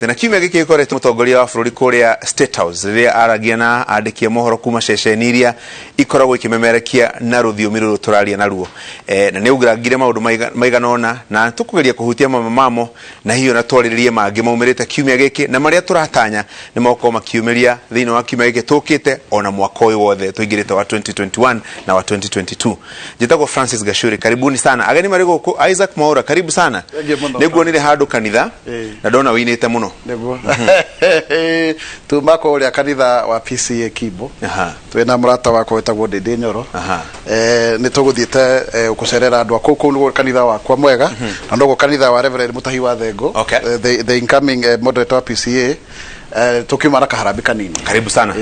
Na kiumia gĩkĩ gĩkoretwo mũtongoria wa bũrũri kũrĩa State House rĩrĩa aragia na andĩki a mohoro kuma ceceni iria ikoragwo ikĩmemerekia na rũthiomi rũrũ tũraria naruo. Na nĩ augangire maũndũ maigana ũna na tũkũgeria kũhutia mamwe mamo na hihi ona twarĩrĩrie mangĩ maumĩrĩte kiumia gĩkĩ na marĩa tũratanya nĩ magũkorwo makiumĩria thĩinĩ wa kiumia gĩkĩ tũkĩte ona mwaka ũyũ wothe tũingĩrĩte wa 2021 na wa 2022. Njĩtagwo Francis Gachuri, karibuni sana ageni marĩ gũkũ. Isaac Mwaura, karibu sana. Thengiũ mũno. Nĩ nguonire handũ kanitha na ndona wĩinĩte mũno. Nĩguo tuma kũrĩa kanitha wa PCA Kimbo. Twĩna mũrata wakwa wĩtagwo Ndĩndĩ Nyoro. Nĩ tũgũthiĩte gũcerera andũ a kũu. Kũu nĩguo kanitha wakwa mwega na noguo kanitha wa Reverend Mutahi wa Thengo. The incoming moderator wa PCA, tũkiuma na kaharambi kanini. Karibu sana.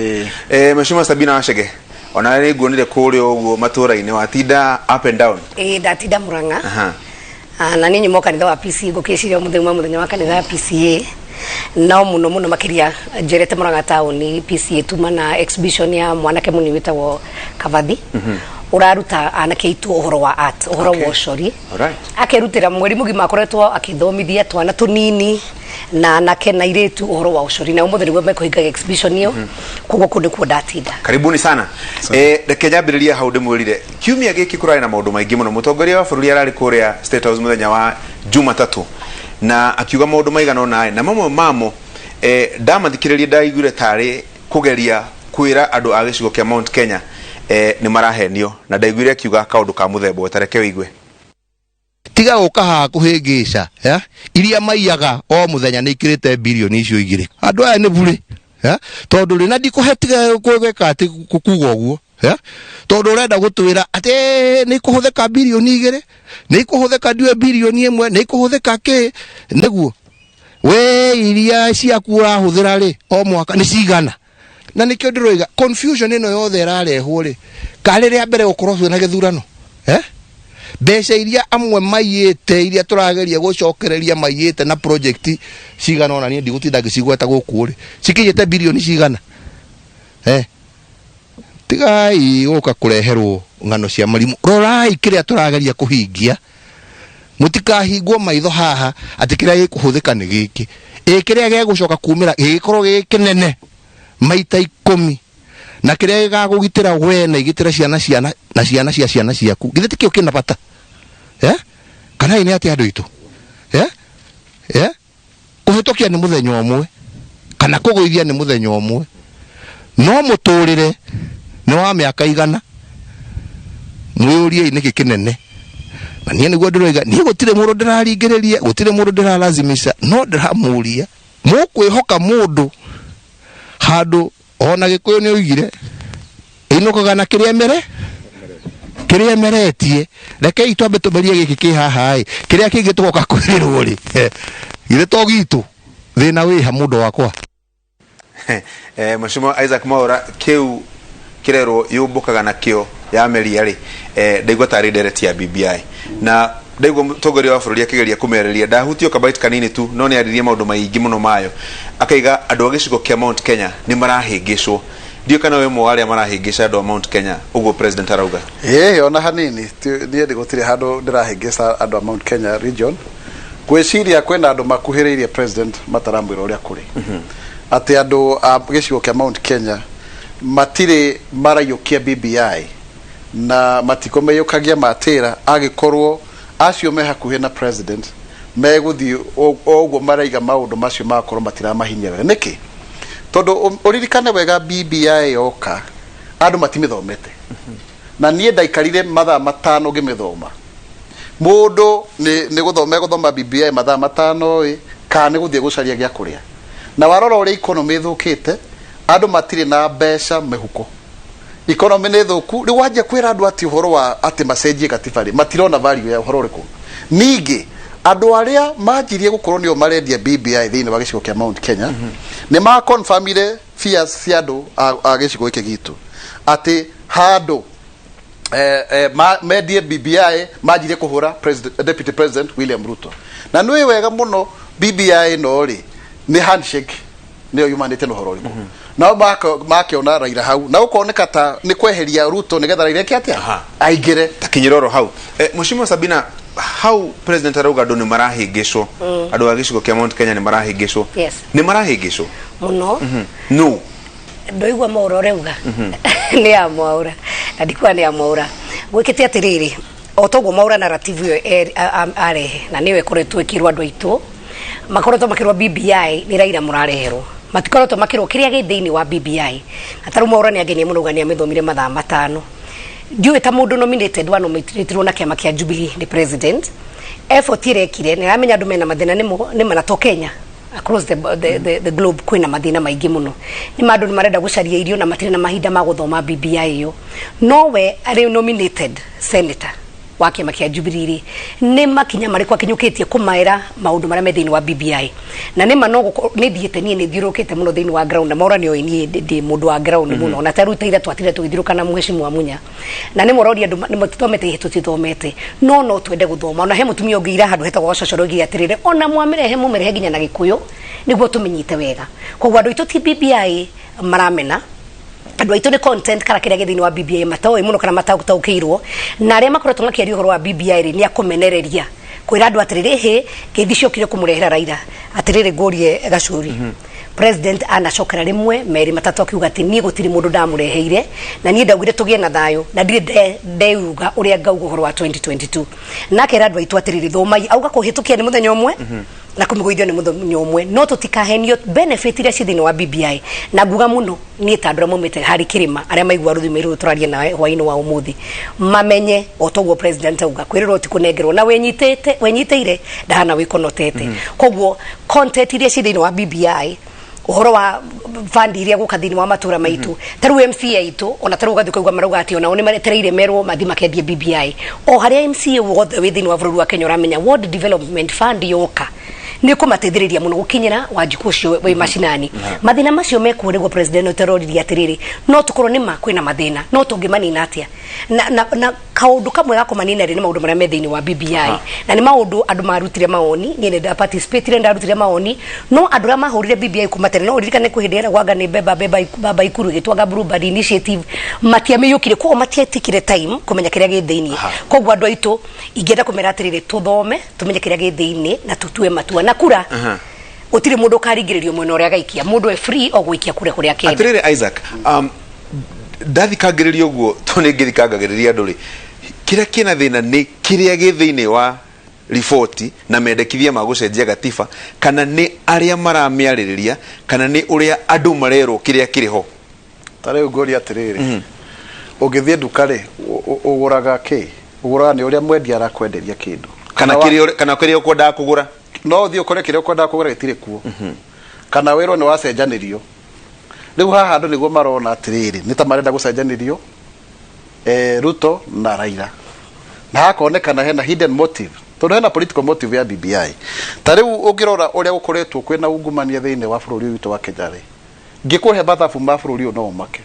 Mheshimiwa Sabina Wachege, ona nĩ nguonire kũrĩa ũguo matũra-inĩ watinda up and down. Ĩĩ, ndatinda Murang'a. Ah, na niĩ nyuma kanitha wa PCA, ngũkĩciria mũthenya wa mũthenya wa kanitha wa PCA, no mũno mũno makĩria njerete Murang'a taũni PCA tuma na exhibition ya mwanake mũnini wĩtagwo Kavathi ũraruta anake aitũ ũhoro wa art, ũhoro wa ũcori. Akerutĩra mweri mũgima akoretwo akĩthomithia twana tũnini na anake na airĩtu ũhoro wa ũcori, na ũmũthĩ nĩguo mekũhinga exhibition ĩyo, koguo kũu nĩkuo ndatinda. Karibuni sana. Reke nyambĩrĩrie hau ndĩmwĩrire kiumia gĩkĩ kũrarĩ na maũndũ maingĩ mũno. Mũtongoria wa bũrũri ararĩ kũrĩa State House mũthenya wa Jumatatũ na akiuga maũndũ maigana ũna, na mamwe mamo ndamathikĩrĩria ndaiguire tarĩ kũgeria kwĩra andũ a gĩcigo kĩa Mount Kenya nĩ marahenio, na ndaiguire akiuga kaũndũ ka mũthemba ũyũ, ta reke wĩigue. Tiga gũka haha kũhĩngĩca ya iria maiyaga o mũthenya nĩ ikĩrĩte bilioni icio igĩrĩ. Andũ aya nĩ burĩ ya tondũ rĩ na ndikũhe tiga gwĩka atĩ kuga ũguo ya tondũ ũrenda gũtwĩra atĩ nĩ ikũhũthĩka bilioni igĩrĩ, nĩ ikũhũthĩka ndiũĩ bilioni ĩmwe, nĩ ikũhũthĩka kĩ nĩguo we iria ciaku ũrahũthĩra rĩ o mwaka nĩ cigana. Na nĩkĩo ndĩroiga confusion ĩno yothe ĩrarehwo rĩ karĩ rĩa mbere gũkorwo twĩna gĩthurano, eh? Mbeca iria amwe maiyĩte iria tũrageria gũcokereria maiyĩte na project cigana ona niĩ ndigũtinda ngĩcigweta gũkũ rĩ cikinyĩte bilioni cigana, eh? Tigai gũka kũreherwo ng'ano cia marimũ. Rorai kĩrĩa tũrageria kũhingia, mũtikahingwo maitho haha atĩ kĩrĩa gĩkũhũthĩka nĩ gĩkĩ, ĩ kĩrĩa gĩgũcoka kumĩra gĩgĩkorwo gĩ kĩnene maita 10 na kĩrĩa gĩgakũgitĩra we na igitĩre ciana ciana na ciana cia ciana ciaku, githĩ ti kĩo kĩna bata, eh? Kana ĩ nĩ atĩ andũ aitũ, eh? Eh? Kũhĩtũkia nĩ mũthenya ũmwe kana kũgũithia nĩ mũthenya ũmwe, no mũtũrĩre nĩ wa mĩaka 100. Mwĩyũriei nĩkĩ kĩnene. Na niĩ nĩguo ndĩroiga, niĩ gũtirĩ mũndũ ndĩraringĩrĩria, gũtirĩ mũndũ ndĩralazimisha, no ndĩramũria mũkwĩhoka mũndũ handũ ona Gĩkũyũ nĩ oigire ĩinũkaga na kĩrĩa mere kĩrĩa emeretie. Rekei twambe tũmerie gĩkĩ kĩ haha ĩ kĩrĩa kĩngĩ tũgoka kwĩrĩrwo rĩ githĩ to gitũ thĩna wĩha mũndũ wakwa. Mheshimiwa Isaac Mwaura, kĩu kĩrerwo yũmbũkaga nakĩo ya meria rĩ, ndaigua tarĩ ndereti ya BBI na ndaigua mũtongoria wa bũrũri akĩgeria kũmereria ndahutio kabait kanini tu, no nĩ aririe maũndũ maingĩ mũno mayo, akaiga andũ a gĩcigo kĩa Mount Kenya nĩ marahĩngĩcwo. Ndiũĩ kana wĩ ũmwe wa arĩa marahĩngĩca andũ a Mount Kenya ũguo president arauga. Ĩĩ, ona hanini. Niĩ ndĩ gũtirĩ handũ ndĩrahĩngĩca andũ a Mount Kenya region. Ngwĩciria kwĩna andũ makuhĩrĩirie president mataramwĩra ũrĩa kũrĩ, atĩ andũ a gĩcigo kĩa Mount Kenya matirĩ maraiyũkia BBI na matikũmĩiyũkagia matĩra agĩkorwo acio me hakuhĩ na president megũthiĩ o ũguo maraiga maũndũ macio magakorwo matiramahinyia wega. Nĩkĩ? Tondũ ũririkane wega BBI yoka andũ matimĩthomete, na niĩ ndaikarire mathaa 5 ngĩmĩthoma. Mũndũ nĩ gũthoma egũthoma BBI mathaa 5 ĩ kana nĩ gũthiĩ gũcaria gĩa kũrĩa. Na warora ũrĩa economy ĩthũkĩte, andũ matirĩ na mbeca mĩhuko, economy nĩ thũku. Rĩu wanjia kwĩra andũ atĩ ũhoro wa atĩ macenjie gatiba rĩ, matirona value ya ũhoro ũrĩkũ. Ningĩ andũ arĩa manjirie gũkorwo nĩo marendia BBI thĩinĩ wa gĩcigo kĩa Mount Kenya nĩ ma confirmire fears cia andũ a gĩcigo gĩkĩ gitũ atĩ handũ mendie BBI manjirie kũhũra president, deputy president William Ruto. Na nĩ wega mũno BBI ĩno rĩ nĩ handshake nĩyo yumanĩte na ũhoro ũrĩkũ, nao makĩona Raila hau na ũkoneka ta nĩ kweheria Ruto nĩgetha Raila eke atĩa? Aingĩre. Takinyĩra oro hau. Mheshimiwa Sabina, Hau president arauga andũ nĩ marahĩngĩcwo, andũ a gĩcigo kĩa Mount Kenya nĩ marahĩngĩcwo. Yes. Nĩ marahĩngĩcwo Mũno. No. Ndoigua maũra ũrauga nĩ ya Mwaũra, na ndikuga nĩ ya Mwaũra. Gwĩkĩte atĩrĩrĩ, o toguo Mwaũra narrative ĩyo arehe, na nĩyo ĩkoretwo ĩkĩrwo andũ aitũ, makoretwo makĩrwo BBI nĩ Raila mũrareherwo, matikoretwo makĩrwo kĩrĩa gĩ thĩinĩ wa BBI. Na tarĩu Mwaũra nĩ angenia mũno, uga nĩ amĩthomire mathaa 5. Ndiũĩ ta mũndũ nominated wa nominatirwo na kĩama kĩa Jubilee nĩ president, effort ĩrekire nĩ aramenya andũ mena mathĩna nĩma, na to Kenya, across the globe kwĩna mathĩna maingĩ mũno. Nĩ ma andũ nĩ marenda gũcaria irio na matirĩ na mahinda ma gũthoma BBI ĩyo. No we arĩ nominated senator wa kĩama kĩa Jubilee rĩ, nĩ makinya marĩkũ akinyũkĩtie kũmaĩra maũndũ marĩa me thĩinĩ wa BBI? Na nĩ ma no nĩ thiĩte, niĩ nĩ thiũrũrũkĩte mũno thĩinĩ wa ground, na Maura nĩ oĩ niĩ ndĩ mũndũ wa ground mũno, na ta rĩu ta ira twatire tũgĩthiũrũrũka na mheshimiwa Munya, na nĩ mũroria andũ nĩ tũthomete ihe tũtithomete, no twende gũthoma. Ona he mũtumia ũngĩ ira handũ hetagwo gacocoro oigire atĩrĩrĩ, ona mwamĩrehe mũmĩrehe nginya na Gĩkũyũ nĩguo tũmĩnyite wega. Koguo andũ aitũ ti BBI maramena, andũ aitũ nĩ content kana kĩrĩa gĩ thĩinĩ wa BBI matoĩ mũno kana mataũkĩirwo. Na arĩa makoretwo makĩaria ũhoro wa BBI rĩ, nĩ akũmenereria kwĩra andũ atĩrĩrĩ, hĩ ngeithi ciokire kũmũrehera Raila. Atĩrĩrĩ, ngũrie Gacuri, president anacokera rĩmwe merĩ matatũ akiuga atĩ niĩ gũtirĩ mũndũ ndamũreheire, na niĩ ndaugire tũgĩe na thayũ, na ndirĩ ndeuga ũrĩa ngauga ũhoro wa 2022. Na akera andũ aitũ atĩrĩrĩ, thomai. Auga kũhĩtũkia nĩ mũthenya ũmwe na kũmĩgũithio nĩ mũthenya ũmwe, no tũtikahenio benefit iria ciĩ thĩinĩ wa BBI. Na nguga mũno niĩ ta andũ arĩa maumĩte harĩ kĩrĩma, arĩa maigua rũthiomi rũrũ tũraria nawe hwaĩ-inĩ wa ũmũthĩ, mamenye o toguo president auga, kwĩrĩrwo ti kũnengerwo, na wenyitĩte wenyitĩire ndahana wĩkonotete. Koguo content iria ciĩ thĩinĩ wa BBI, ũhoro wa fund iria gũka thĩinĩ wa matũra maitũ, ta rĩu MCA aitũ, ona ta rĩu ũgathiĩ ũkaigua marauga atĩ onao nĩ maretereire merwo mathi makendie BBI. O harĩa MCA wothe wĩ thĩinĩ wa bũrũri wa Kenya ũramenya Ward Development Fund yoka nĩ kũmateithĩrĩria mũno gũkinyĩra Wanjikũ ũcio wĩ macinani. Mathĩna macio mekuo nĩguo president ũteroririe atĩrĩrĩ, no tũkorwo nĩ ma kwĩna mathĩna, no tũngĩmanina atĩa? Na kaũndũ kamwe ga kũmanina rĩ, nĩ maũndũ marĩa me thĩinĩ wa BBI. Na nĩ maũndũ andũ marutire mawoni, niĩ nĩ ndaparticipatire, ndarutire mawoni, no andũ arĩa mahũrire BBI kuma tene, no ũririkane kwĩ hĩndĩ ĩrĩa anga nĩ beba beba baba Ikuru ĩgĩtwanga Blue Band Initiative, matiamĩiyũkire, koguo matiatikire time kũmenya kĩrĩa gĩ thĩinĩ. Koguo andũ aitũ ingĩenda kũmera atĩrĩrĩ, tũthome tũmenye kĩrĩa gĩ thĩinĩ na tũtue matua na kura. Gũtirĩ mũndũ ũkaringĩrĩrio mwena ũrĩa agaikia, mũndũ e free o gũikia kura kũrĩa akenda. Atĩrĩrĩ Isaac, ndathikangĩrĩria ũguo to nĩ ngĩthikangagĩrĩria andũ rĩ, kĩrĩa kĩna thĩna nĩ kĩrĩa gĩ thĩinĩ wa riboti na mendekithia ma gũcenjia gatiba, kana nĩ arĩa maramĩarĩrĩria, kana nĩ ũrĩa andũ marerwo kĩrĩa kĩrĩ ho? Ta rĩu ngũria atĩrĩrĩ, ũngĩthiĩ nduka rĩ, ũgũraga kĩ? Ũgũraga nĩ ũrĩa mwendia arakwenderia kĩndũ. Kana kĩrĩa ũkwendaga kũgũra. No ũthiĩ ũkore kĩrĩa ũkwendaga kũgũra gĩtirĩ kuo, kana wĩrwo nĩ wacenjanĩrio. Rĩu haha andũ nĩguo marona atĩrĩrĩ, nĩ ta marenda gũcenjanĩrio Ruto na Raila, na hakonekana hena hidden motive, tondũ hena political motive ya BBI. Ta rĩu ũngĩrora ũrĩa gũkoretwo kwĩna ungumania thĩinĩ wa bũrũri ũyũ witũ wa Kenya rĩ, ngĩkũhe mathabu ma bũrũri ũyũ no ũmake.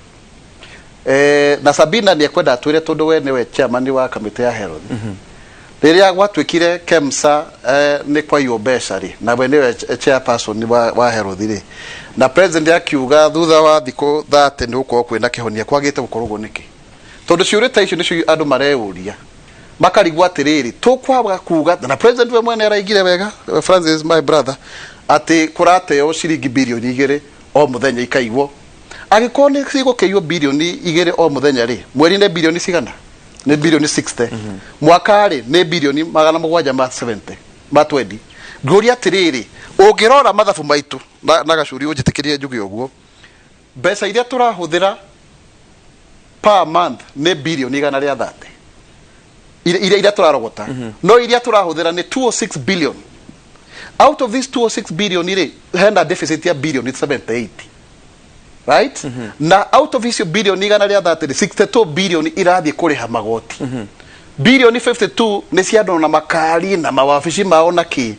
Na Sabina nĩ ekwenda atwĩre, tondũ we nĩwe chairman wa kamĩtĩ ya health, rĩrĩa gwatuĩkire KEMSA nĩ kwaiywo mbeca rĩ, na we nĩwe chairperson wa health rĩ, na president akiuga thutha wa thikũ 30 nĩ gũkorwo kwĩna kĩhonia, kwagĩte gũkorwo ũguo nĩkĩ? Tondũ ciũria ta icio nĩcio andũ mareyũria, makarigwo atĩrĩrĩ, tũkwaga kuga na president we mwene araigire wega, Francis my brother, atĩ kũrateo ciringi 2 birioni o mũthenya ikaigwo. Angĩkorwo nĩ cigũkĩiywo 2 birioni o mũthenya rĩ, mweri nĩ birioni cigana? Nĩ birioni 60. Mwaka rĩ, nĩ birioni 770 ma 20. Ngũria atĩrĩrĩ, ũngĩrora mathabu maitũ na Gacuri, ũnjĩtĩkĩrie njuge ũguo, mbeca iria tũrahũthĩra per month nĩ birioni 130 iria tũrarogota, no iria tũrahũthĩra nĩ 206 billion. Out of this 206 billion rĩ, hena deficit ya birioni 78, right? Na out of icio birioni 130 rĩ, 62 billion irathiĩ kũrĩha magoti, birioni 52 nĩ cia andũ na makari na mawabici mao na kĩ.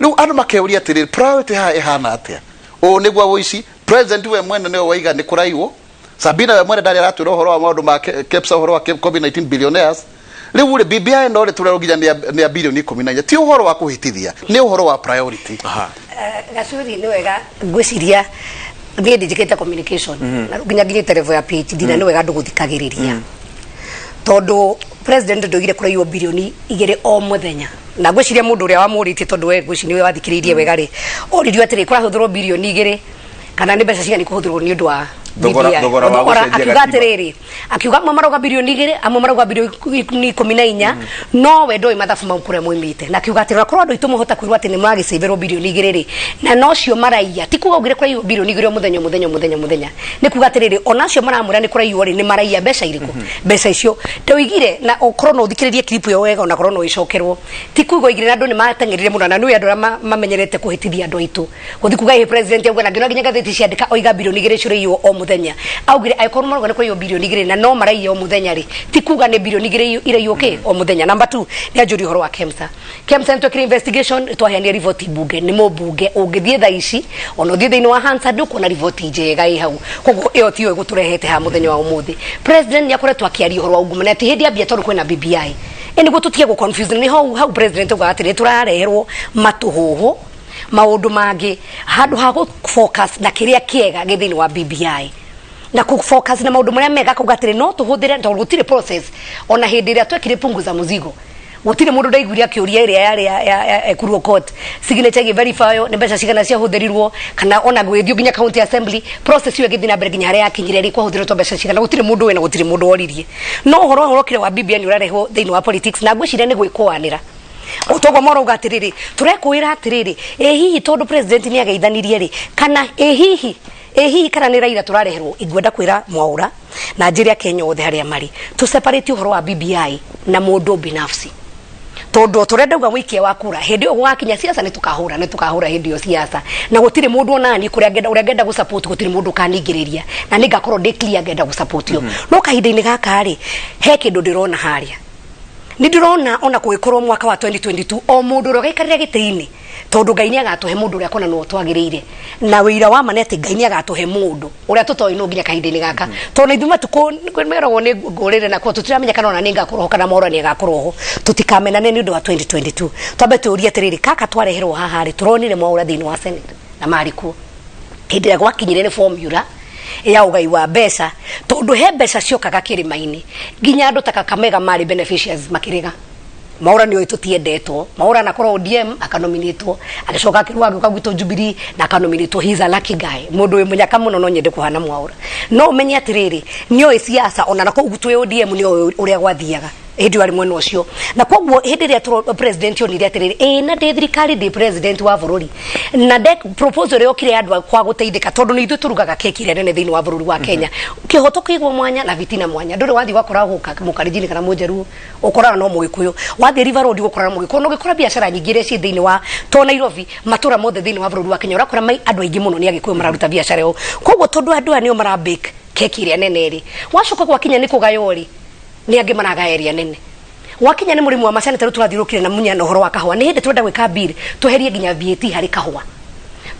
Rĩu andũ makeuria atĩrĩrĩ, priority haha ĩhana atĩa? Ũũ nĩguo ũici president we mwene nĩwe waiga nĩ kũraiywo. Sabina we mwene ndarĩ aratwĩra ũhoro wa maũndũ ma KEPSA, ũhoro wa COVID-19 billionaires. Rĩu rĩ, BBI no rĩ tũrerwo nginya nĩ ya birioni 14. Ti ũhoro wa kũhĩtithia, nĩ ũhoro wa priority. Gacuri, nĩ wega, ngwĩciria niĩ ndinjĩkĩte communication na rĩu nginya nginyĩte level ya PhD, na nĩ wega andũ gũthikagĩrĩria, tondũ President ndoigire kũraiywo 2 birioni o mũthenya, na ngwĩciria mũndũ ũrĩa wamũrĩtie, tondũ we ngwĩciria nĩwe wathikĩrĩirie wega rĩ, oririo atĩrĩ, kũrahũthĩrwo 2 birioni kana nĩ mbeca cigana ikũhũthĩrwo nĩ ũndũ wa Thogora- BBI? Thogora wa Thogora, gũcenjia akiuga gatiba. atĩrĩrĩ, akiuga amwe marauga 2 birioni, amwe marauga 14 birioni, no we ndoĩ mathabu mau kũrĩa moimĩte. Na akiuga atĩrĩ, korwo andũ aitũ mahota kwĩrwo atĩ nĩ magĩcĩbĩrwo 2 birioni rĩ, na nocio maraiya, ti kuga augire kũraiywo 2 birioni o mũthenya, o mũthenya, o mũthenya, o mũthenya, nĩ kuga atĩrĩrĩ, ona acio maramwĩra nĩ kũraiywo rĩ, nĩ maraiya mbeca irĩkũ, mbeca icio ndoigire. Na ũkorwo no ũthikĩrĩrie clip ĩyo wega, ona korwo no ĩcokerwo, ti kuga oigire, na andũ nĩ mateng'erire mũno, na nĩũĩ andũ arĩa mamenyerete kũhĩtithia andũ aitũ gũthi kuga ĩ president auga, na ngĩona nginya ngathĩti ciandĩka oiga 2 birioni ciũrĩiywo o mũthenya. Augire angĩkorwo marauga nĩ kũraiywo 2 birioni na no maraiya o mũthenya rĩ, ti kuga nĩ 2 birioni iraiywo kĩ o mũthenya. Number 2, nĩ anjũria ũhoro wa KEMSA. KEMSA nĩ twekire investigation, nĩ twaheanire riboti mbunge. Nĩ mũmbunge ũngĩthiĩ thaa ici, ona ũthiĩ thĩinĩ wa Hansard, ndũkuona riboti njega ĩ hau. Koguo ĩyo tiyo ĩgũtũrehete haha mũthenya wa ũmũthĩ. President nĩ akoretwo akĩaria ũhoro wa ungumania, ti hĩndĩ ambia, tondũ kwĩna BBI ĩ nĩguo tũtige gũ confuse. Nĩ hau hau president augaga atĩrĩ, tũrareherwo matũhũhũ maũndũ mangĩ handũ ha gũ focus na kĩrĩa kĩega gĩ thĩinĩ wa BBI na kũ focus na maũndũ marĩa mega. Akauga atĩrĩ, no tũhũthĩre, tondũ gũtirĩ process. Ona hĩndĩ ĩrĩa twekire punguza mzigo, gũtirĩ mũndũ ndaiguire akĩũria ĩrĩa yarĩ ya Ekuru Aukot signature ĩgĩ verify nĩ mbeca cigana ciahũthĩrirwo, kana ona gũgĩthiĩ nginya county assembly, process ĩyo ĩgĩthiĩ na mbere nginya harĩa yakinyire rĩ, kwahũthĩrĩtwo mbeca cigana, gũtirĩ mũndũ wĩna, gũtirĩ mũndũ woririe. No ũhoro ũyũ ũrokire wa BBI nĩ ũrarehwo thĩinĩ wa politics, na ngwĩciria nĩ gwĩkũanĩra o toguo marauga atĩrĩrĩ, tũrekũĩra atĩrĩrĩ, ĩ hihi tondũ president nĩ ageithanirie rĩ, kana ĩ hihi kana nĩ Raila tũrareherwo. Ingwenda kwĩra Mwaũra na njĩre Akenya othe harĩa marĩ, tũ separate ũhoro wa BBI na mũndũ binafsi, tondũ o tũrĩa ndauga wĩikia wa kura, hĩndĩ ĩyo gũgakinya siasa nĩ tũkahũra hĩndĩ ĩyo siasa, na gũtirĩ mũndũ onani kũrĩa ngenda, ũrĩa ngenda gũ support, gũtirĩ mũndũ ũkaningĩrĩria, na nĩ ngakorwo ndĩ clear ngenda gũ support yo. No kahinda-inĩ gaka rĩ, he kĩndũ ndĩrona harĩa, nĩ ndĩrona ona kũgĩkorwo mwaka wa 2022 o mũndũ ũrĩa ũgaikarĩra gĩtĩ-inĩ, tondũ Ngai nĩ agatũhe mũndũ ũrĩa akona nĩwe twagĩrĩire, na wĩira wa ma nĩ atĩ Ngai nĩ agatũhe mũndũ ũrĩa tũtoĩ no nginya kahinda-inĩ gaka, tondũ na ithuĩ matukũ meragwo nĩ ngũrĩre na kwa tũtiramenya kana ona nĩ ngakorwo ho kana Mwaũra nĩ agakorwo ho. Tũtikamenane nĩ ũndũ wa 2022. Twambe tũrie atĩrĩrĩ, kaka twareherwo haha rĩ, tũronire Mwaũra thĩinĩ wa Senate na marĩ kuo hĩndĩ ĩrĩa gwakinyire nĩ formula ya ũgai wa mbeca, tondũ he mbeca ciokaga kĩrĩma-inĩ nginya andũ ta Kakamega marĩ beneficiaries makĩrega. Mwaũra nĩ oĩ tũtiendetwo. Mwaũra anakorwo ODM akanominĩtwo, agĩcoka akĩrũa agĩũka gwitũ Jubilee na akanominĩtwo. He is a lucky guy, mũndũ wĩ mũnyaka mũno. No nyende kũhana Mwaũra. No ũmenye atĩrĩrĩ, nĩ oĩ siasa ona na kũu twĩ ODM, nĩ oĩ ũrĩa gwathiaga hĩndĩ ĩyo arĩ mwena ũcio. Na koguo hĩndĩ ĩrĩa president onire atĩrĩrĩ, ĩĩ na ndĩ thirikari, ndĩ president wa bũrũri, na nde proposal ĩrĩa yokire ya andũ kwa gũteithĩka, tondũ nĩ ithuĩ tũrugaga keki ĩrĩa nene thĩinĩ wa bũrũri wa Kenya, kĩhoto kĩigwo mwanya na bitina mwanya. Ndũrĩ wathiĩ ũgakora gũka mũkarinjini kana mũnjaruo, ũkoraga no mũgĩkũyũ. Wathiĩ River Road ũkoraga mũgĩkũyũ, na ũgĩkora biacara nyingĩ iria ciĩ thĩinĩ wa to Nairobi, matũra mothe thĩinĩ wa bũrũri wa Kenya, ũrakora mai andũ aingĩ mũno nĩ agĩkũyũ mararuta biacara ĩyo. Koguo tondũ andũ aya nĩo mara bake keki ĩrĩa nene rĩ, wacoka gwakinya nĩ kũgaywo rĩ, nĩ angĩ maragaya ĩrĩa nene. Gwakinya nĩ mũrĩmi wa macani, tarĩu tũrathiũrũkire na Munya na ũhoro wa kahũa, nĩ hĩndĩ tũrenda gwĩka bill tweherie nginya VAT harĩ kahũa,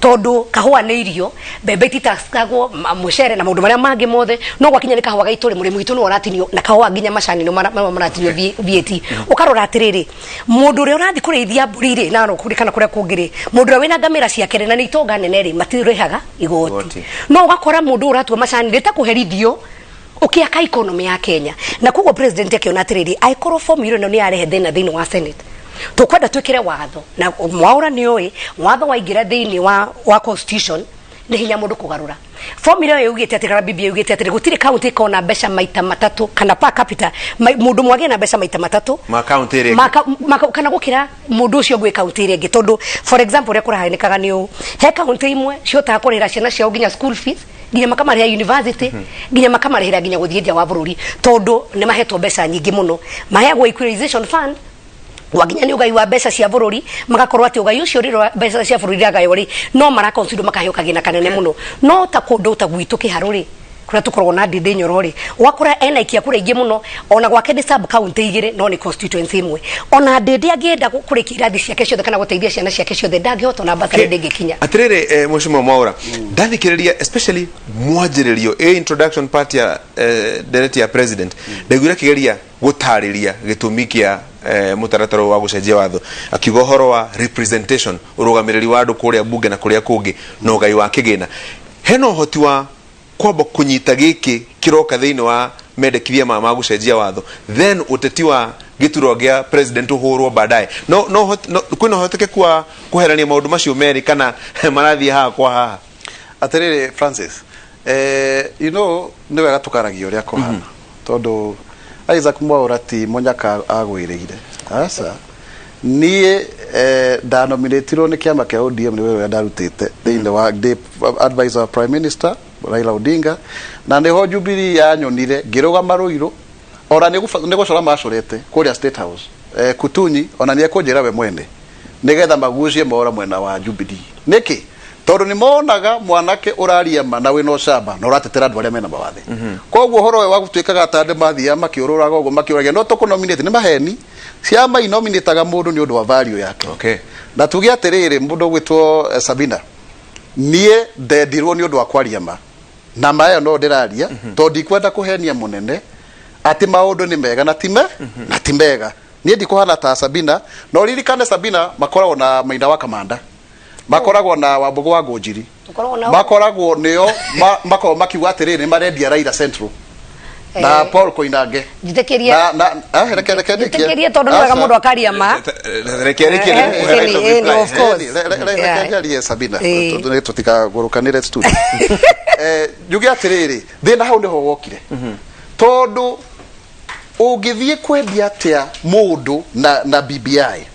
tondũ kahũa nĩ irio, mbembe ititacagwo, mũcere na maũndũ marĩa mangĩ mothe. No gwakinya nĩ kahũa gaitũ rĩ, mũrĩmi witũ nĩwe ũratinio na kahũa, nginya macani nĩo maratinio VAT. Ũkarora atĩrĩrĩ, mũndũ ũrĩa ũrathiĩ kũrĩithia mbũri rĩ, na kũrĩ kana kũrĩa kũngĩ rĩ, mũndũ ũrĩa wĩna ngamĩra ciake rĩ, na nĩ itonga nene rĩ, matirĩhaga igoti. Igoti. No ũgakora mũndũ ũyũ ũratua macani rĩ, ta kũherithio ũkĩaka economy ya Kenya. Na koguo president akĩona atĩrĩrĩ, angĩkorwo formula ĩno nĩ yarehe thĩna thĩinĩ wa Senate, tũkwenda twĩkĩre watho. Na Mwaũra nĩ ũĩ watho waingĩra thĩinĩ wa constitution, nĩ hinya mũndũ kũgarũra. Formula ĩyo yugĩte atĩ, kana BBI yugĩte atĩrĩ, gũtirĩ county ĩkona mbeca maita matatũ, kana per capita mũndũ mwagĩe na mbeca maita matatũ ma county ĩrĩa ĩngĩ. Kana gũkĩra mũndũ ũcio ũngĩ wĩ kaunti ĩrĩa ĩngĩ. Tondũ for example, ũrĩa kũrahanĩkaga nĩ ũũ, he kaunti imwe cihotaga kũrĩhĩra ciana ciao nginya school fees, nginya makamarĩhĩra university, nginya makamarĩhĩra nginya gũthiĩ nja wa bũrũri, tondũ nĩ mahetwo mbeca nyingĩ mũno, maheagwo equalization fund. Gwakinya nĩ ũgai wa mbeca cia bũrũri, magakorwo atĩ ũgai ũcio rĩrĩa mbeca cia bũrũri iragaywo rĩ, no maraconsider makaheo kagĩna kanene mũno. No ta kũndũ ta gwitũ kĩharũ rĩ, kũrĩa tũkoragwo na Ndindi Nyoro rĩ, ũgakora ena ikia kura ingĩ mũno, ona gwake nĩ sub county igĩrĩ, no nĩ constituency ĩmwe. Ona Ndindi angĩenda kũrĩkia irathi ciake ciothe kana gũteithia ciana ciake ciothe, ndangĩhota, ona bursary ndĩngĩkinya. Atirĩrĩ, mheshimiwa Mwaura, ndathikĩrĩria especially mwanjĩrĩrio ĩ introduction part ya ndereti ya president, ndaiguire akĩgeria gũtarĩria gĩtũmi kĩa mũtaratara ũyũ wa gũcenjia watho, akiuga ũhoro wa representation, ũrũgamĩrĩri wa andũ kũrĩa bunge na kũrĩa kũngĩ, na ũgai wa kĩgĩna. Hena ũhoti wa kwamba kũnyita gĩkĩ kĩroka thĩinĩ wa Mendekithia ma gũcenjia watho, then ũteti wa gĩturwa gĩa president ũhũrwo baadaye. No kwĩna ũhotekeku wa kũherania maũndũ macio merĩ kana marathiĩ haha kwa haha? Atiriri Francis, nĩ wega tũkaragia ũrĩa kũhana, tondũ Isaac Mwaura ti mũnyaka agwĩrĩire. Aca, niĩ ndanominatirwo nĩ kĩama kĩa ODM nĩ wĩra ũrĩa ndarutĩte thĩinĩ wa ndĩ advisor wa Prime Minister Raila Odinga, na nĩho Jubilee yanyonire ngĩrũgama Ruiru, ona nĩ gũcora macorete kũrĩa State House, Kutunyi ona nĩ ekũnjĩra we mwene, nĩgetha magucie Mwaura mwena wa Jubilee. Nĩkĩ? Tondũ nĩ monaga mwanake ũraria ma na wĩna ũcamba na ũratetera andũ arĩa mena mawathe. Koguo ũhoro ũyũ wa gũtuĩkaga ta andũ mathiaga makĩũrũraga ũguo makĩũragia no tũkũnominate nĩ maheni. Ciama inominĩtaga mũndũ nĩ ũndũ wa value yake. Na tuge atĩrĩrĩ, mũndũ ũgwĩtwo Sabina, niĩ ndendirwo nĩ ũndũ wa kwaria ma, na ma ĩyo no ndĩraria, tondũ ndikwenda kũhenia mũnene atĩ maũndũ nĩ mega na ti na ti mega. Niĩ ndikũhana ta Sabina. Na ũririkane Sabina makoragwo na Maina wa Kamanda, makoragwo na Wambũgũ wa Ngũnjiri. Tũkoragwo nao. Makoragwo nĩo makoragwo makiuga atĩrĩrĩ, nĩ marendia Raila Central na Paul Koinange. Njĩtĩkĩrie. Na reke ndĩkie. Njĩtĩkĩrie, tondũ nĩ wega Aca. mũndũ akaria ma. Reke rĩkie. No, of course. Reke njarie Sabina, tondũ nĩ tũtikagũrũkanĩre studio. Njuge atĩrĩrĩ, thĩna hau nĩho wokire, tondũ ũngĩthiĩ kwendia atĩa mũndũ na BBI?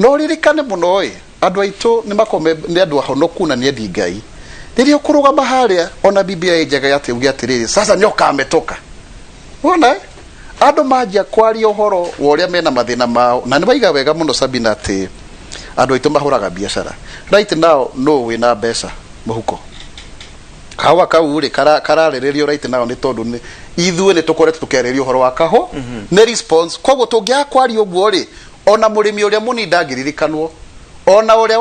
No ririkane mũno ĩ, andũ aitũ nĩ makoragwo nĩ andũ ahonoku na nĩ endi Ngai. Rĩrĩa ũkũrũgama harĩa ona BBI njega atĩ uge atĩrĩrĩ, sasa nyoka ametoka, wona eh? Andũ manjia kwaria ũhoro wa ũrĩa mena mathĩna mao, na nĩ waiga wega mũno Sabina atĩ andũ aitũ mahũraga biacara. Right now no wĩna mbeca mũhuko, kahũa kau rĩ kararĩrĩrio right now nĩ tondũ nĩ ithuĩ nĩ tũkoretwo tũkĩarĩrĩria ũhoro wa kahũ nĩ response. Koguo tũngĩaga kwaria ũguo rĩ, ona mũrĩmi ũrĩa mũnini ndangĩririkanwo, ona ũrĩa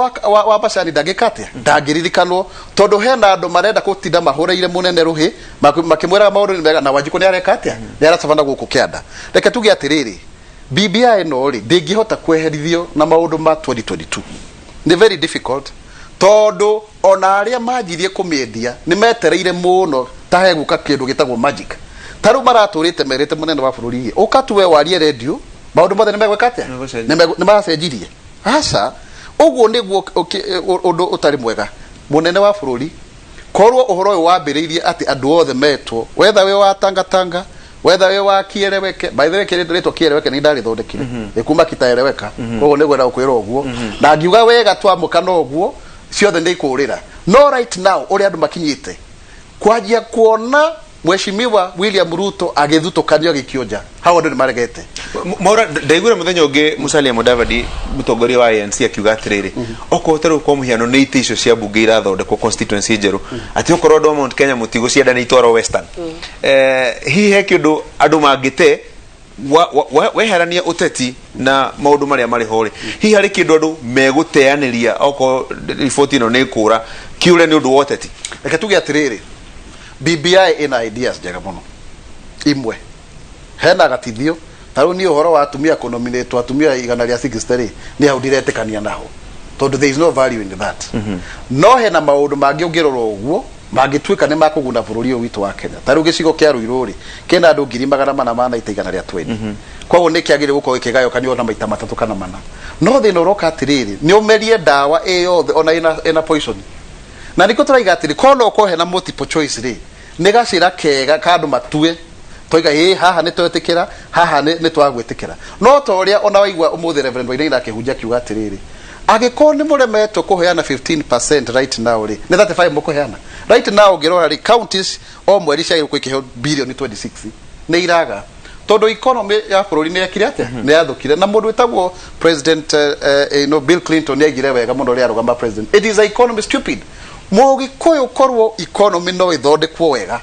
wa macani ndangĩka atĩa, ndangĩririkanwo, tondũ hena andũ marenda gũtinda mahũrĩire mũnene rũhĩ makĩmwĩraga maũndũ nĩ mega, na Wanjikũ nĩ areka atĩa, nĩ aratabana gũkũ kĩanda. Reke tuge atĩrĩrĩ, BBI ĩno rĩ, ndĩngĩhota kweherithio na maũndũ ma 2022, nĩ very difficult, tondũ ona arĩa manjirie kũmĩendia nĩ metereire mũno ta hegũka kĩndũ gĩtagwo magic. Ta rĩu maratũrĩte merĩte mũnene wa bũrũri, ũka tu we warie redio, maũndũ mothe nĩ megwĩka atĩa? Nĩmegũcenjia. Nĩ maracenjirie. Aca, ũguo nĩguo ũndũ ũtarĩ mwega. Mũnene wa bũrũri, korwo ũhoro ũyũ wambĩrĩirie atĩ andũ othe metwo, wetha wĩ wa Tangatanga, wetha wĩ wa Kieleweke. By the way, rĩtwa Kieleweke nĩ ndarĩthondekire, nĩ kuma kitaeleweka, koguo nĩ ngwenda gũkwĩra ũguo na ngiuga wega twamũkana ũguo ciothe nĩ ikũrĩra. No right now ũrĩa andũ makinyĩte kwanjia kuona Mheshimiwa William Ruto agĩthutũkanio agĩkio hau, andũ nĩ maregete. Mwaura, ndaiguire mũthenya ũngĩ Musalia Mudavadi, mũtongoria wa ANC, akiuga atĩrĩrĩ, okorwo ta rĩu kwa mũhiano nĩ itĩ icio cia mbunge irathondekwo constituency njerũ, atĩ okorwo andũ a Mount Kenya mũtigũcienda nĩ itwarwo Western. Hihi he kĩndũ andũ mangĩte weherania ũteti na maũndũ marĩa marĩ ho rĩ, hihi harĩ kĩndũ andũ megũteanĩria okorwo riboti ĩno nĩ ĩkũra kĩũre nĩ ũndũ wa ũteti? Reke tuge atĩrĩrĩ, BBI ĩna ideas njega mũno imwe, hena gatithio. Ta rĩu niĩ ũhoro wa atumia kũnominatwo, atumia 160 rĩ, nĩ hau ndiretĩkania naho, tondũ there is no value in that. No hena maũndũ mangĩ ũngĩrora ũguo mangĩtuĩka nĩ makũguna bũrũri ũyũ witũ wa Kenya. Ta rĩu gĩcigo kĩa Ruiru rĩ, kĩna andũ 490,120, koguo nĩ kĩagĩrĩire gũkorwo gĩkĩgayũkanio na maita matatũ kana mana. No thĩna ũroka atĩrĩrĩ, nĩ ũmerie ndawa ĩ yothe ona ĩna poison, na nĩkĩo tũraiga atĩrĩ, korwo no ũkorwo hena multiple choice rĩ, nĩ gacĩra kega ka andũ matue toiga ĩ haha nĩ twetĩkĩra, haha nĩ twagwĩtĩkĩra. No ta ũrĩa ona waigua ũmũthĩ Reverend Wainaina akĩhunjia akiuga atĩrĩrĩ, angĩkorwo nĩ mũremetwo kũheana 15% right now rĩ, nĩ 35 mũkũheana right now. Ũngĩrora rĩ, counties o mweri ciagĩrĩirwo gũkorwo ikĩheo bilioni 26, nĩ iraga, tondũ economy ya bũrũri nĩ yekire atĩa? Nĩ yathũkire. Na mũndũ wĩtagwo President Bill Clinton nĩ aigire wega mũno rĩrĩa arũgama president, "It is a economy stupid." Mũgĩkũyũ, korwo economy no ĩthondekwo wega,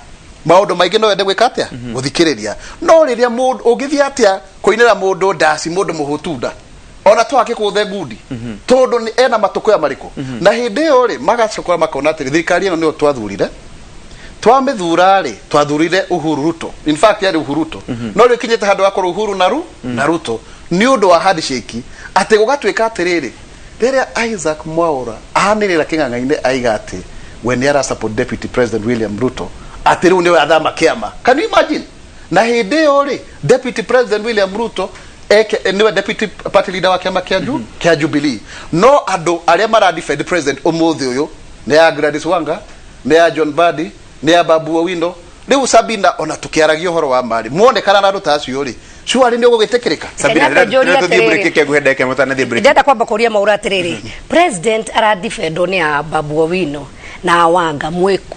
maũndũ maingĩ no ende gwĩka atĩa? Gũthikĩrĩria. No rĩrĩa mũndũ ũngĩthiĩ atĩa kũinĩra mũndũ ndaci, mũndũ mũhũtu nda, ona twakĩkũthe ngundi, tondũ ena matũkũya marĩkũ? Na hĩndĩ ĩyo rĩ, magacoka makona atĩrĩ, thirikari ĩno nĩyo twathurire, twamĩthura rĩ, twathurire Uhuru Ruto. In fact yarĩ Uhuru Ruto, no rĩu ikinyĩte handũ hakorwo Uhuru na Ruto nĩ ũndũ wa handshake, atĩ gũgatuĩka atĩrĩrĩ, rĩrĩa Isaac Mwaura anĩrĩra kĩng'ang'a-inĩ aiga atĩ we nĩ ara support Deputy President William Ruto, atĩ rĩu nĩwe athama kĩama. Can you imagine? Na hĩndĩ ĩyo rĩ, Deputy President William Ruto eke nĩwe deputy party leader wa kĩama kĩa Ju kĩa Jubilee. No andũ arĩa mara defend president ũmũthĩ ũyũ nĩ ya Gladys Wanga, nĩ ya John Mbadi, nĩ ya Babu Owino. Rĩu Sabina, ona tũkĩaragia ũhoro wa mari muonekana na andũ ta acio rĩ, surely nĩ ũgũgĩtĩkĩrĩka? Sabina, Kenyatta, njũrie rĩrĩa tũthiĩ atĩrĩrĩ. break, kĩnguhe ndagĩka ĩmwe tũtanathiĩ break. Ndĩrenda kwamba kũria Mwaura atĩrĩrĩ, president aradefendwo nĩ a Babu Owino na Wanga, mwĩkũ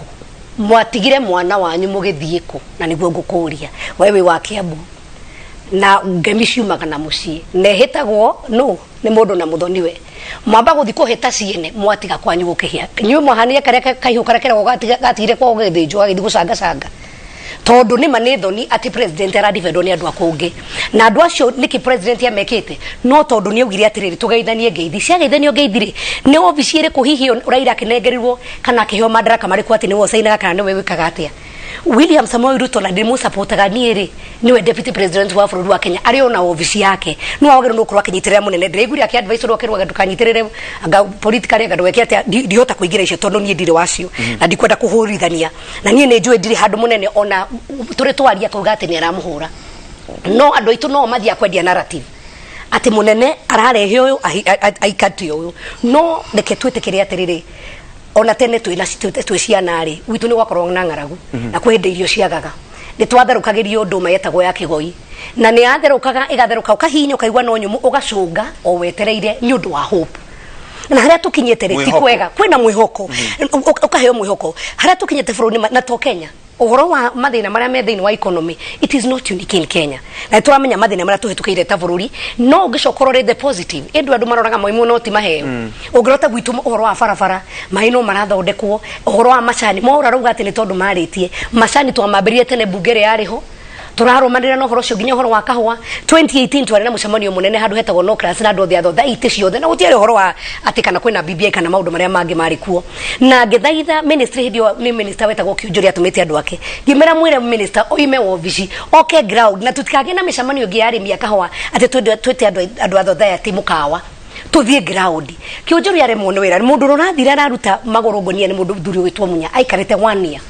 mwatigire mwana wanyu mũgĩthiĩ kũ? Na nĩguo ngũkũria, we wĩ wa Kiambu na ngemi ciumaga na mũciĩ na ĩhĩtagwo nũ nĩ mũndũ na mũthoniwe. Mwamba gũthiĩ kũhĩta ciene, mwatiga kwanyu gũkĩhĩa. Inyuĩ mwahania karĩa kaihũ karĩa keragwo gatigire kwao gũgĩthĩnjwo, gagĩthiĩ gũcangacanga, tondũ nĩma nĩ thoni atĩ president aradefendwo nĩ andũ a kũngĩ na andũ acio. Nĩkĩ president amekĩte? No tondũ nĩ augire atĩrĩrĩ, tũgeithanie ngeithi. Ciageithanio ngeithi rĩ, nĩ obici ĩrĩkũ hihi Raila akĩnengerirwo kana akĩheo madaraka marĩkũ atĩ nĩwe ũcainaga kana nĩwe wĩkaga atĩa? William Samoei Ruto, na ndĩmũcapotaga niĩ rĩ, niwe deputy president wa bũrũri wa Kenya, arĩ ona obici yake no wagĩrĩirwo nĩ gũkorwo akĩnyitĩrĩra mũnene. Ndĩraiguire akĩ-advise ũrĩa ũkĩrwaga ndũkanyitĩrĩre anga politically, anga ndũgeke atĩa. Ndihota kũingĩra icio tondũ niĩ ndirĩ wacio na ndikwenda kũhũrithania, na niĩ nĩ njũĩ ndirĩ handũ mũnene ona tũrĩ twaria kuga atĩ nĩ aramũhũra. No andũ aitũ no mathiaga kwendia narrative atĩ mũnene ararehe ũyũ aikatio ũyũ. No reke twĩtĩkĩre atĩrĩrĩ, ona tene twĩ twĩ ciana rĩ, gwitũ nĩ gwakoragwo na ng'aragu na kwĩ hĩndĩ irio ciagaga. Nĩ twatherũkagĩrio ndũma yetagwo ya kĩgoi, na nĩ yatherũkaga ĩgatherũka, ũkahihinya ũkaigua no nyũmũ, ũgacũnga o wetereire nĩ ũndũ wa hope. Na harĩa tũkinyĩte rĩ, ti Mwĩhoko. kwega. Kwĩna mwĩhoko, ũkaheo mwĩhoko harĩa tũkinyĩte bũrũri na to Kenya. Ũhoro wa mathĩna marĩa me thĩinĩ wa economy, it is not unique in Kenya, na nĩ tũramenya mathĩna marĩa tũhĩtũkĩire ta bũrũri. No ũngĩcoka ũrore the positive, ĩndĩ andũ maroraga moimũ no ti maheo. Ũngĩrota gwitũ ũhoro wa barabara, maĩ no marathondekwo. Ũhoro wa macani, Mwaura rauga atĩ nĩ tondũ marĩtie macani, twamambĩrĩrie tene mbunge ĩrĩa yarĩ ho, tũrarũmanĩrĩra na ũhoro ũcio nginya ũhoro wa kahũa. 2018 twarĩ na mũcemanio mũnene handũ hetagwo Nocras na andũ othe a thotha itĩ ciothe, na gũtiarĩ ũhoro wa atĩ kana kwĩna BBI kana maũndũ marĩa mangĩ marĩ kuo. Na ngĩthaitha ministry, hĩndĩ ĩyo nĩ minister wetagwo Kiunjuri atũmĩte andũ ake, ngĩmera mwĩre minister oime wobici oke ground na tũtikagĩe na mĩcemanio ĩngĩ ya arĩmi a kahũa atĩ twĩte andũ a thotha atĩ mũkawa, tũthiĩ ground. Kiunjuri aremwo nĩ wĩra. Mũndũ ũrĩa ũrathire araruta magũrũ ngũnia nĩ mũndũ thuri ũgwĩtwo Munya, aikarĩte one year,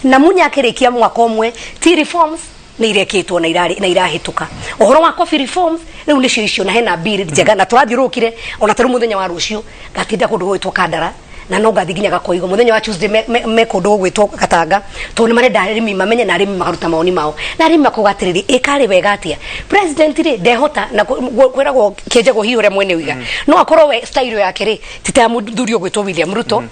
na Munya akĩrĩkia mwaka ũmwe. Tea reforms nĩ irekĩtwo na irarĩ na irahĩtũka. Ũhoro wa coffee reforms rĩu nĩcio icio, na hena bill njega na tũrathiũrũrũkire. Ona tarĩu mũthenya wa rũciũ ngatinda kũndũ gũgwĩtwo Kandara, na no ngathi nginya Gakoigo. Mũthenya wa Tuesday me kũndũ gũgwĩtwo Gatanga, tondũ nĩ marenda arĩmi mamenye na arĩmi makaruta mawoni mao, na arĩmi makauga atĩrĩrĩ, ĩkarĩ wega atĩa president rĩ ndehota na kwĩragwo kĩenjagwo hihi ũrĩa mwene uiga. No akorwo we style yake rĩ ti ta ya mũthuri ũgwĩtwo William Ruto,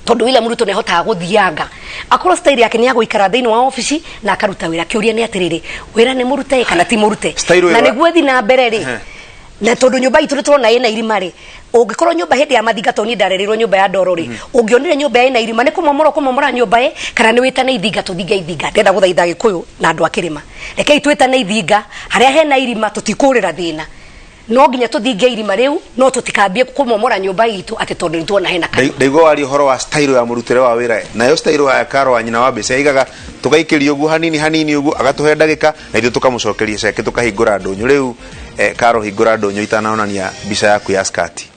tondũ William Ruto nĩ ahotaga gũthianga. Akorwo style yake nĩ ya gũikara thĩinĩ wa obici na akaruta wĩra. Kĩũria nĩ atĩrĩrĩ, wĩra nĩ mũrute kana ti mũrute? Style Na ĩyo- nĩguo ĩthiĩ na mbere rĩ, na tondũ nyũmba itũ nĩ tũrona ĩna irima rĩ, ũngĩkorwo nyũmba hĩndĩ ya mathinga, tondũ niĩ ndarereirwo nyũmba ya ndoro rĩ, ũngĩonire nyũmba ĩna irima nĩ kũmomora kũmomora nyũmba ĩ kana nĩ wĩtane ithinga tũthinge ithinga. Ndĩrenda gũthaitha Gĩkũyũ na andũ a kĩrĩma, rekei twĩtane ithinga harĩa hena irima. Tũtikũrĩra thĩna, no nginya tũthinge irima rĩu, no tũtikambie kũmomora nyũmba itũ atĩ tondũ nĩ tuona hena karima. Ndaigua waria ũhoro wa style ya mũrutĩre wa wĩra, nayo style ya Karo wa nyina wa mbeca aigaga tũgaikĩria ũguo hanini hanini ũguo, agatũhe ndagĩka na ithuĩ tũkamũcokeria ceke, tũkahingũra ndũnyũ. Rĩu Karo, hingũra ndũnyũ itanonania mbica yaku ya skati.